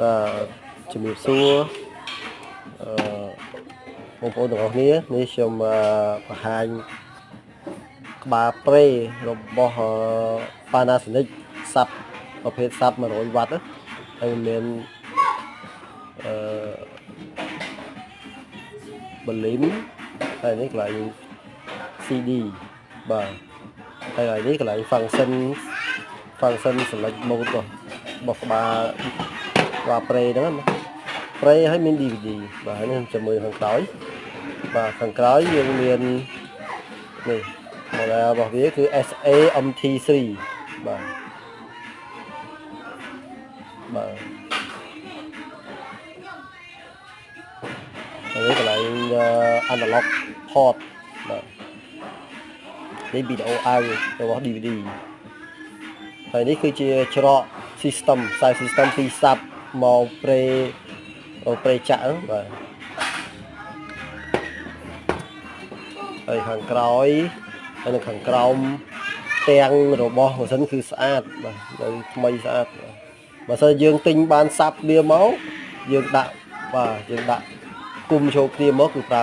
អឺជំរាបសួរអឺបងប្អូនទាំងអស់គ្នានេះខ្ញុំបង្ហាញក្បាលប្រេរបស់ Panasonic sub ប្រភេទ sub 100វ៉ាត់ណាហើយមានអឺvolume ហើយនេះកន្លែង CD បាទហើយនេះកន្លែង function select mode របស់ក្បាលប្រេហ្នឹងណាប្រេហើយមាន DVD បាទហើយនេះខ្ញុំចាំមើលខាងក្រោយបាទខាងក្រោយយើងមាននេះ model របស់វាគឺ SA MT3 បាទបាទហើយនេះកន្លែង analog port បាទនេះ video out របស់ DVD ហើយនេះគឺជាច្រក system ខ្សែ system ពី sub មកប្រេចាក់ហ្នឹងបាទហើយខាងក្រោយហើយនៅខាងក្រោមផ្ទាំងរបស់ម៉ាស៊ីនគឺស្អាតបាទនៅថ្មីស្អាតបាទបើសិនយើងទិញបាន sub វាមកយើងដាក់បាទយើងដាក់គុំចូលគ្នាមកគឺប្រើ